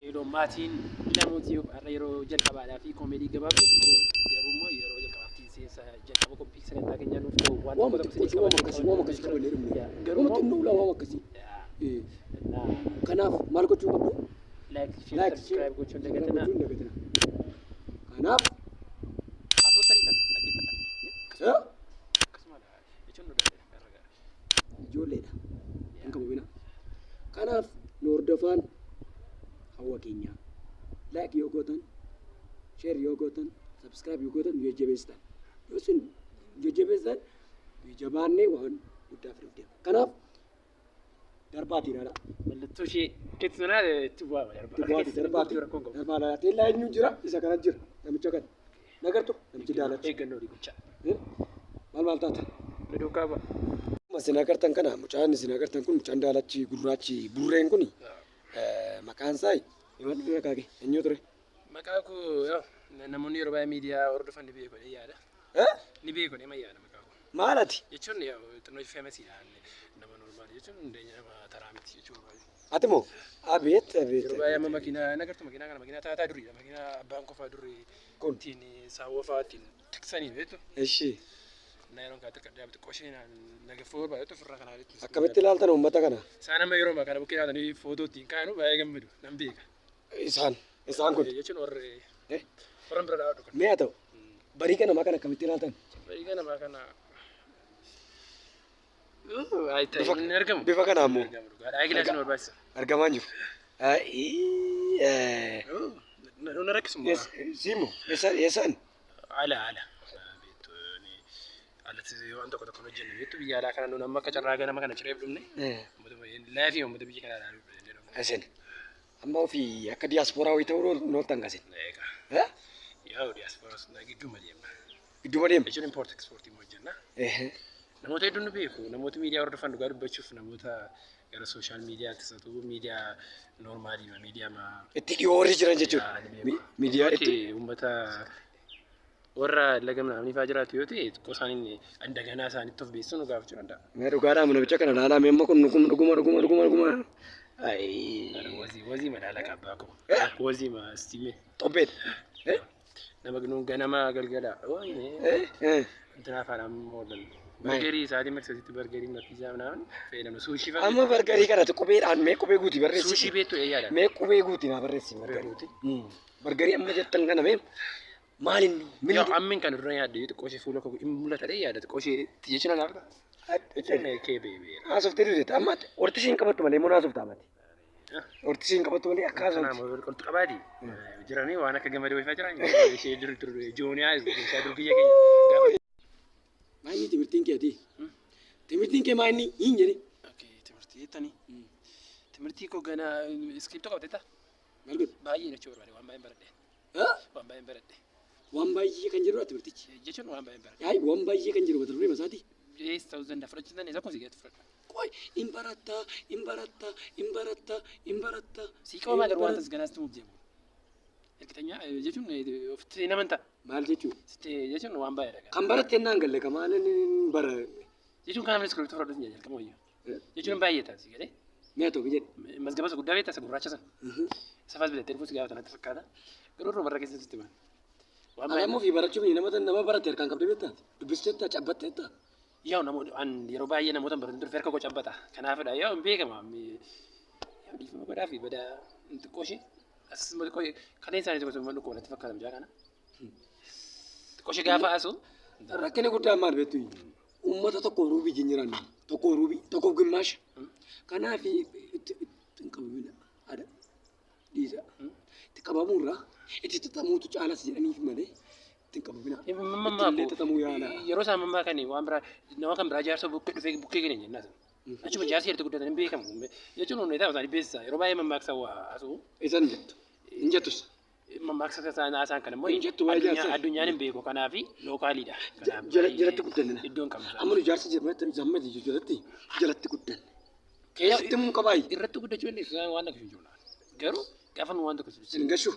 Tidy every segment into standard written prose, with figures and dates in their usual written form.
Yeroo maatiin namooti har'a yeroo jalqabaadhaa fi koomeedii gabaabduu xiqqoo garuu immoo yeroo jalqabaaf seensa jalqaba qophii sagantaa keenyaa nuuf ta'u waan Waama tokko xiqqoo waama akkasii waama akkasii qabannee dhumne. Garuu Waama xinnoo ulaa waama akkasii. Kanaaf maal gochuu qabdu? Like, share, Like, subscribe gochuun share dagatinaa. gochuun dagatinaa. Kanaaf Haasoo tarii kana dhaggeeffadha. Akkasuma jechuun nu gargaara. Ijoolleedha. Hin qabu bina. Kanaaf nu hordofaan hawwa keenya. Like yoo gootan, share yoo gootan, subscribe yoo gootan nu jajjabeessitan. Yoo isin jajjabeessitan nu jabaannee waan guddaa fiduuf deema. Kanaaf darbaatii ilaala. Mallattoo ishee keessa sanaa itti bu'aa darba. Darbaatii darbaatii Rakkoon qabu. darbaa ilaala. Teellaa eenyu jira? Isa kana jira. Namicha kana. Nagartu namichi daalacha. Eeggannoo gochaa. Maal maal taata? Nu duukaa bu'a. Isin agartan kana mucaan isin agartan kun mucaan daalachi gurraachi burreen kun maqaan isaa himadhu maqaa kee eenyu ture? Maqaa koo yoo namoonni yeroo baay'ee miidiyaa hordofan ni beeku jedhee yaada. Ni beeku jedhee yaada maqaa koo. Maal ati? Jechuun xinnoo famousiidha nama normal jechuun hundeenya nama taraa miti jechuudha baay'ee. Ati moo? Abeet abeet. Yeroo baay'ee amma makiinaa nagartu makiinaa kana makiinaa taataa duriidha. Makiinaa abbaan kofaa durii Kun. ittiin saawwa fa'aa ittiin tiksanii beektu. Ishi. Na yeroon kaatti kadhaa xiqqoo ishee nagaffoo barbaadu ofirraa kanaa jechuudha. Akkamitti ilaaltan uummata kana? Isaan amma yeroo kana bukkee dhaatanii footoo ittiin kaa'anu baay'ee gammadu nan beeka. Isaan kun. Jechuun warri warra bira dhaabatu kun. Mee haa ta'u. Barii kana namaa kana akkamitti ilaaltan? Barii namaa kana. Inni argamu. Bifa kanaa immoo. Dhugaadhaa gilaasii nu barbaachisa. Argamaa hin jiru. Nu rakkisummaa. Siimu eessaan? Ala ala. Alatti waan tokko tokko hojjennu beektu biyya alaa kana nuun amma akka carraa ganama kana cireef dhumne. Laafii uummata biyya kanaa ilaaluu dhufne. Isin amma ofii akka diyaaspooraa wayii ta'uu nooltan kasin. Egaa. Yaa'u diyaaspooraa sun gidduma deemna. Gidduma deema. Jechuun import exportii hojjenna. Namoota hedduun nu beeku. Namoota miidiyaa hordofan dhugaa dubbachuuf namoota gara social mediaatti isa ta'u miidiyaa normalii miidiyaa Itti dhiyoo warri jiran jechuudha. Miidiyaa itti. Uummata warra laga namni fa'aa jiraatu yoo ta'e xiqqoo isaaniin daganaa isaanitti of beeksisuu nu gaafachuu danda'a. Mee dhugaadhaa namicha kana ilaalaa mee amma kun dhuguma dhuguma dhuguma dhuguma dhuguma. Wazii wazii madaala qabbaa koo. Wazii ma istiimee. Xobbeet. Nama nuun ganama galgala. Intina afaan amma oolan. Burgerii isaatii marsasitti burgerii mappiizaa ምናምን fayyadamna. Suushii fa'aa. Amma burgerii kanatti qubeedhaan mee qubee guutii barreessi. Suushii beektu eeyyaadha. Mee qubee guutii naa barreessi burgerii. Burgerii amma jettan kana mee maal inni? Yoo ammin kan dura yaadde xiqqoo ishee fuula koo hin mul'ata dhee yaada xiqqoo ishee jechuun alaabaa. Kee beebeera. Haasoftee duute amma hortisiin qabattu malee immoo haasoftaa mati. Hortisiin qabattu malee akka haasofti. Kanaaf qoltu qabaati. Jiranii waan akka gammadee wayifaa jiran ishee dur dur jooniyaa ishee dur biyya keenya. Maayini timirtiin keeti? Timirtiin kee maayini hin jedhi. Timirtii jettanii. Timirtii koo gana iskiriptoo qabateetta? Maal godhu? Baay'ee jechuu barbaade waan baay'een baradhe. Waan baay'een baradhe. Waan baay'ee kan jedhudha timirtichi. Jechuun waan baay'een baradhe. Yaa'ii waan baay'ee kan jedhu mata duree masaati. Ees ta'uu danda'a fudhachuu dandeessa akkuma si gadi fudhadha. Qoy hin barattaa hin barattaa hin barattaa hin barattaa. Sii qabamaa garuu wanta ganaas tumuuf deemu. Ergitanya jechuun ofitti nama ta'a. Maal jechuun? Sitti jechuun waan baay'eedha. Kan baratte naan galle kamaal inni bara. Jechuun kanaaf iskiriptoo fudhadhu hin jalqaba wayyo. Jechuun baay'ee ta'a si galee. Mi'a ta'u jedhe. Mazgaba isa guddaa beektaa isa gurraacha sana. Safaas bitattee dhufuus gaafa sanatti fakkaata. Garuu irra barra keessatti sitti bana. Waan baay'ee. Amma ofii barachuuf nama nama baratte harkaan qabdee beektaa? Dubbisteetta cabbatteetta? Yaa'u namoota an yeroo baay'ee namoota hin baratin ture harka koo cabbata. Kanaafidha yaa'u hin beekama. Yaa'u dhiifama godhaa fi badaa xiqqoo ishee. As kaleen isaanii tokko tokko dhukkoo natti fakkaata mucaa kana. Xiqqoo ishee gaafa asu. Rakkinni guddaan maal beektu? Uummata tokko ruubii jijjiiran tokko ruubii tokko gimmaasha. Kanaaf itti hin qabamina ada dhiisa. Itti qabamuurraa itti xaxamuutu caalas jedhaniif malee itti hin qabamina. Ittillee xaxamuu yaala. Yeroo isaan mammaa kan waan biraa nama kan biraa jaarsa bukkee dhufee bukkee gadi jennaa sun. Achuma jaarsi yeroo guddatan hin beekamu. Jechuun humna isaa isaanii beeksisa. Yeroo baay'ee mammaaksa waa asuu. Isan jettu. Hin jettus. Mammaaksa isaan haasaan kan immoo Hin jettu waa'ee jaarsaa. Addunyaan hin beeku kanaafi localiidha. Jalatti guddanne. Iddoon qabnu. Amma nu jaarsa jedhamatti jalatti jalatti guddanne. Keessatti mun qabaayi. Irratti guddachuu dandeessu waan akka hin jiru. Garuu gaafa nu waan tokko Sin gashu.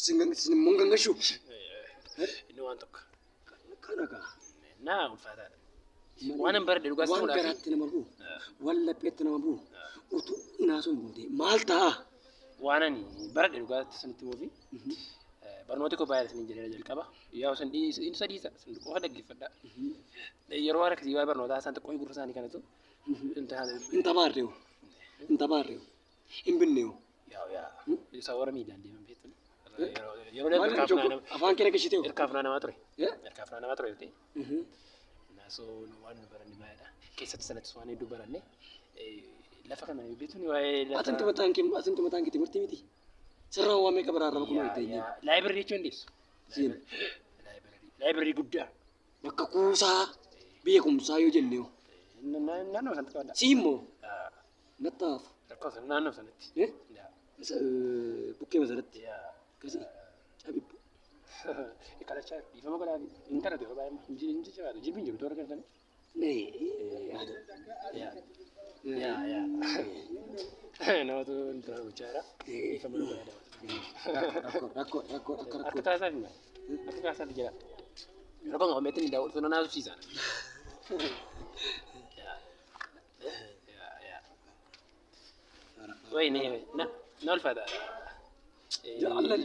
Sin immoo gangashu. Inni waan tokko. Kana kaa. Naa ulfaataadha. Waan hin baradhe dhugaas Waan garaatti nama bu'u. Waan lapheetti nama bu'u. Utuu inaasuu hin buute maal ta'a? Waan ani baradhe dhugaatti sanitti himuufi barnooti koo baay'ee isin jedhee jalqaba. Yaa isin dhiisa dhiisa isin qofa dhaggeeffadhaa. Yeroo waan akkasii waa'ee barnootaa isaan xiqqoo gurra isaanii kanatu Hin tabaarreewu. Hin tabaarreewu. Hin binneewu. Yaa yaa isa warra miidhaan deeman beektu. Yeroo Maal afaan kee dhaggeessiteewu? Ergaa funaanamaa ture. Ergaa funaanamaa ture jettee. Naasoo waan nu baranne baay'eedha. Keessatti sanattis waan hedduu baranne. Lafa kana beektuun waa'ee lafa. Atinti mataan kee atinti mataan kee timirtii miti. Sirraa waa meeqa biraarraa bakka nuyi ta'e. Laayibireerii jechuun dandeessu. Siin. Laayibireerii guddaa. Bakka kuusaa beekumsaa yoo jenne hoo. Naannoo sanatti qabadha. Si immoo nattaafu. Rakkoo sana naannoo sanatti. Bukkee masalatti. Akkasii cabibbu. Kadhachaa dhiifama godhaa hin kadhatu yeroo baay'ee hin jajjabaatu jilbi hin jiru toora galtanii. Yaa yaa. Namatu intina gochaa jira. Dhiifama godhaa Rakkoo rakkoo rakkoo akka Harka rakkoo. kaasaaf hima. Harka kaasaaf jira. Yeroo kan qabameetti ni daawwatu na naasufsiisa. Wayne na na ulfaata.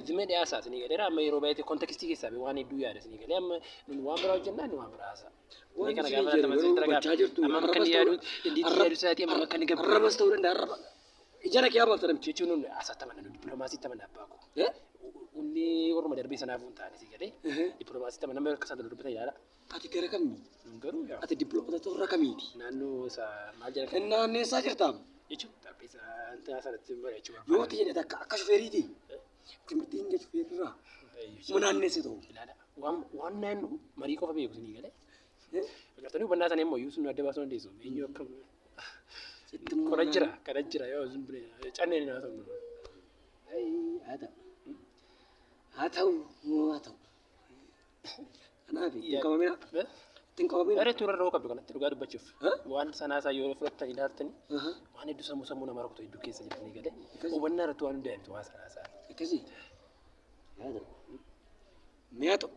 Zimee dhiyaasaa isinii galeera amma yeroo baay'ee kontekstii keessaa waan hedduu yaada isinii galee amma nun waan biraa hojjennaa inni waan biraa haasa'a. Waan Kana isin gaafa jedhu lama yeroo hubachaa jirtu amma akka inni yaadu dandeettii yaadu isaatii amma akka inni gabbu. Arrabas ta'uu danda'a arraba. Ijara kee habaaf taramti. Jechuun nun haasaa tamanna nu dippiloomaasii tamanna abbaa koo. Inni orma darbee sanaafuu hin taane sii galee dippiloomaasii tamanna nama akka isaan dubbatan ilaala. Ati gara kamii? Nun garuu yaa Ati dippiloomaatota warra kamiiti? naannoo isaa maal jedha kan Naanneessaa jirtaam. jechuun xarapheessaa intina sanatti mari'achuu Yoo ta'e jedhate akka akka shufeeriiti. Timirtiin jechuun shufeerirraa. Uma naanneessitu. Ilaala waan waan naannoo marii qofa beeku isinii galee. Agartanii hubannaa sana immoo iyyuu sun adda baasuu dandeessu. Eenyu akkam Sitti immoo kana jira kana jira yoo sun bire canneen naa ta'u. Haa ta'u. Haa ta'u haa ta'u. Kanaaf ittiin qabamina. Ittiin qabamina. Garee tuura irra qabdu kanatti dhugaa dubbachuuf. Waan sanaa isaa yoo fudhattanii ilaaltanii waan hedduu sammuu sammuu namaa rukutu hedduu keessa jirtanii galee hubannaa irratti waan hundaa'e waan sanaa isaa. Akkasii. Haa ta'u. Mi'a ta'u.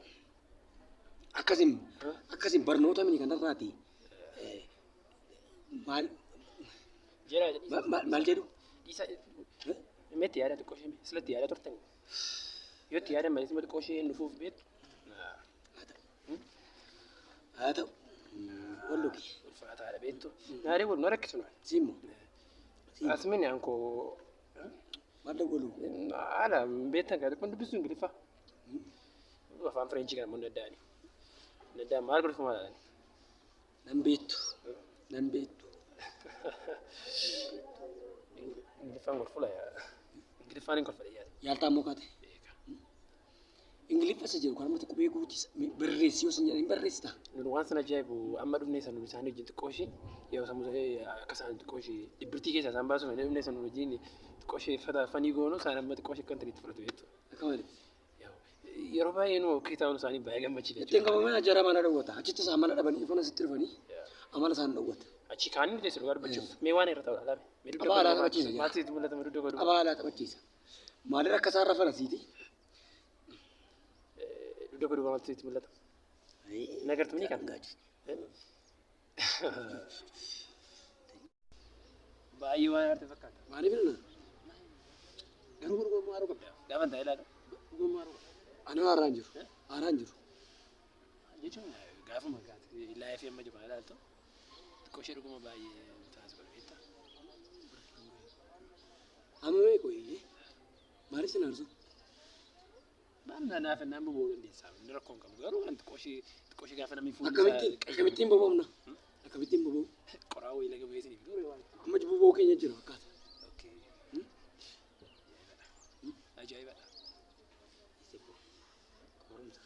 Akkasiin akkasiin barnoota mini kanarraati. Maal Jira maal jedhu? Dhiisa meetti yaada xiqqoo ishee silatti yaada turtanii. Yoo itti yaadan malee xiqqoo ishee nufuuf beektu. Haa ta'u. Wallo kiyya. Ulfaataadha beektu. Naarii wal nu rakkisu naan. Simmo. Asmini ankoo Maal dawwalu? haala beektan kan kun dubbisuun Ingiliffaa. Afaan Fireenchii kana immoo hin danda'ani. Hin danda'an maal godhu maal Nan beektu. Nan beektu. Ingiliffaan kolfula yaa. Ingiliffaan hin kolfadha yaada. Yaaltaa mokaate. Beeka. Ingiliffa isa jedhu kan ammatti qubee guutii barreessi yoo sin jedhan hin barreessita. Nun waan sana ajaa'ibu amma dhufnee sana isaan wajjin xiqqoo ishee yeroo sammuu akka isaan xiqqoo ishee dhibbirtii keessaa isaan baasuuf hin dhufnee sana wajjin xiqqoo ishee fanii goonu isaan amma xiqqoo ishee akka itti fudhatu jechuudha. Akka malee. Yeroo baay'ee nu kitaabni isaanii baay'ee gammachiisa Ittiin jechuudha. qabamina jara mana dhowwata. Achitti isaan mana dhabanii dhufan asitti dhufanii amala isaan dhowwata. Achi kaanii nuti dhugaa dubbachuuf mee waan irra ta'udha laame. Mee dugda Abaa alaa godhu taphachiisa jira. maaltu sitti mul'ata mee dugda godhu. Abaa alaa taphachiisa. Maalirra akka isaan rafan asiiti? Dugda godhu maaltu sitti mul'ata. Nagartuu ni kan. Baay'ee waan aarte fakkaata. Maaliif inni? Garuu gurguruu haaruu qabda. Gaafa hin taa'e ilaala. Gurguruu haaruu qabda. Ana haaraan jiru. Haaraan jiru. Jechuun gaafuma laayifii amma jiru kana ilaaltu xiqqoo ishee dhuguma baay'ee taasisu godha beektaa. Amma meeqa wayii? Maaliif sin aarsu? Maal naaf naan boba'uu dandeessa. Inni rakkoo hin qabu. Garuu kan xiqqoo ishee gaafa namni fuulli Akkamittiin akkamittiin boba'umna? Akkamittiin boba'u? Qoraa wayii laga bu'ee isiniif dure waan. Amma boba'uu keenya jira fakkaata. Okay. Ajaa'ibadha. Qorumsa.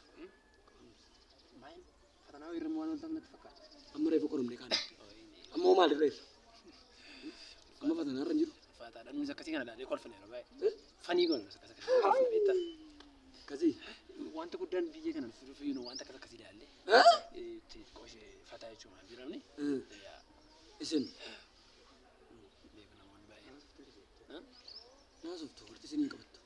Maal fatanaa wayii irra waan wanta natti fakkaata. Amma reefu qorumne kana. Amma hoo maal reefu? Amma fatanaa irra hin jiru. Ulfaataadha. Nunis akkasii kana ilaalee kolfina yeroo baay'ee. Fanii goona nus akkas akkasii kolfina beektaa. Akkasii. Wanta guddaan biyya kana dhufu wanta akkas akkasii ilaalle. Xiqqoo ishee fataa jechuun maal jedhamni? Isin Beeku namoonni baay'een. naasoftu horti isin hin qabattu.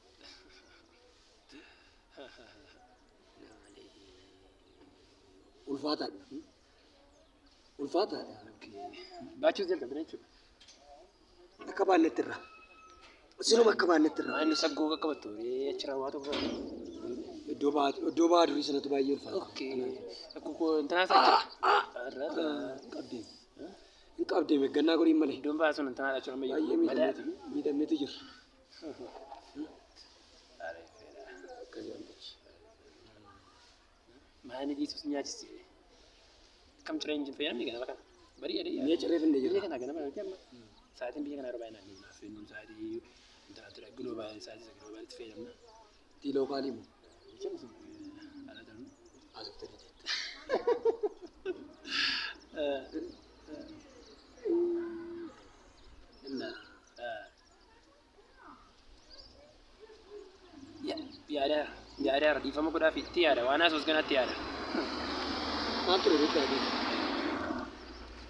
Ulfaataadha. Ulfaataadha. Baachuus jalqabdina jechuudha. Akka baannetti irra. Sinuma akka baannetti irraa. Inni saggoo qaqqabattu achirraa waa tokko. Iddoo ba'aa durii sanatu baay'ee ulfaata. Okay. Saggoo intanaa isaa jira. Hin qabdeem. Hin qabdeem eeggannaa godhiin malee. Iddoon ba'aa sun intanaa jechuudha ammayyuu. Baay'ee miidhamneetu jira. Maani dhiisus nyaachise. Akkam ciree hin fayyadamne ganama kana. Barii adii. Mee ciree finne Biyya jira. kana ganama yookiin amma sa'aatiin biyya kana yeroo baay'inaan ni fayyadamu sa'aatii intanaa global sa'aatii isa globalitti fayyadamna. Tii local moo. Jechuun sun ala ta'u. Asuftee jette. Yaada yaada dhiifama godhaaf itti yaada waan haasa'us kanatti yaada. Maal ture beektaa?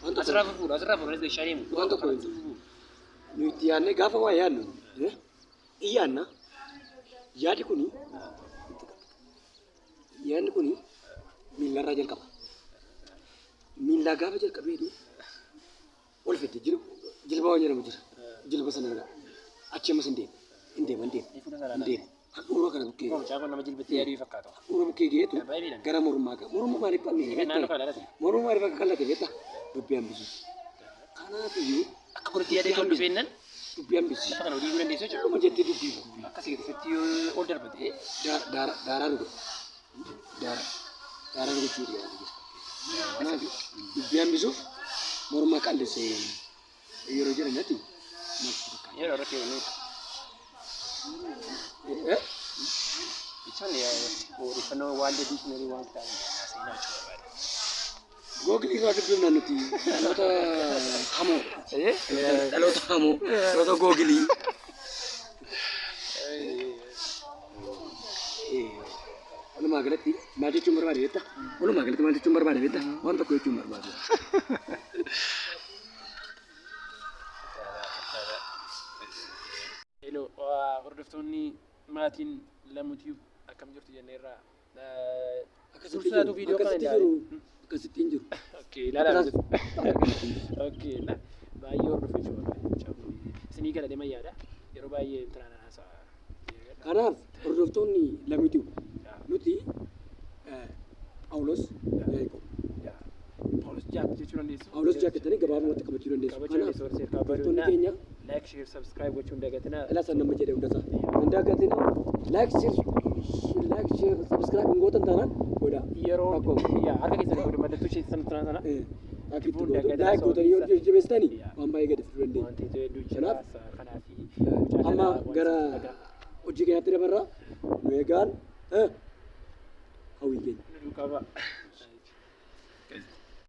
Waan tokko Asirraa fufuudha asirraa fuudhanii meeshaa deemu. Waan tokko hin jiru. Nu itti yaadnee gaafa waa yaadnu iyyaanna yaadi kuni yaadni kuni miillarraa jalqaba. Miillaa gaafa jalqabeetu ol fidde jilba waan jedhamu jira. Jilba sana irraa achi ammas hin deema. Hin deema hin deema. Hin deema. Handhuura kana bukkee Mucaan kun nama jilbatti yaaduu fakkaata. Handhuura bukkee geetu Baay'ee miidhama. gara mormaa ga'a. Morma maaliif qal'ise Naannoo beektaa? kana dhalate. Morma maaliif akka qal'ate beektaa? Dubbii hambisuuf. Kanaaf iyyuu Akka godhatti yaadee kan dhufeennan dubbii hambisi. lafa kana hojii dandeessu jechuudha. Dhuma jettee dubbii Akkasii gadi yoo ol darbate daaraa dhuga. Daaraa dhugachuu dhiyaate jira. Kanaaf dubbii hambisuuf morma qal'ise yeroo jedhan natti maaltu fakkaata? Yeroo irra keewwanii Eh? jechuun odeeffannoo waan dictionary waan kitaaba seenaa jechuu barbaada. Google irraa dubbifna nuti dhaloota hamoo. Dhaloota hamoo. Dhaloota Google. Walumaa galatti maal jechuun barbaade beektaa? Walumaa galatti maal jechuun barbaade beektaa? Waan tokko jechuun barbaade. Hello, hordoftoonni maatiin Lamuu Tube akkam jirtu jenneerraa. Akkasitti Dursaatu jiru. viidiyoo kana Akkasitti ilaali. jiru. Akkasitti hin jiru. Okay, ilaalaa. Okay, na baay'ee hordofuu jechuudha. Isinii gala deeman yaada. Yeroo baay'ee intinaan haasa'a. Kanaaf hordoftoonni Lamuu Tube nuti Phaawulos Yaaqoob. Phaawulos Jaak jechuu dandeessu. Phaawulos Jaak jettanii gabaabumatti qabachuu dandeessu. Qabachuu Kanaaf dandeessu. Horseef hordoftoonni keenya like, share, subscribe gochuun dagatinaa. Ilaa san nama jedhe hundasaa. Hin dagatinaa. Like, share, subscribe hin gootan taanaan godhaa. Yeroo Akkuma. yaa harka keessan godhu mallattoo ishee sana sana sana. Akka itti Tipuun gootu. dagatinaa Like gootanii yoo jajjabeessitanii Yaa. waan baay'ee gadi fiduu dandeenya. Wanti hedduu jira. Kanaaf Kanaaf amma gara hojii keenyatti dabarraa nu eegaan hawwii keenya. Nu duukaa ba'a.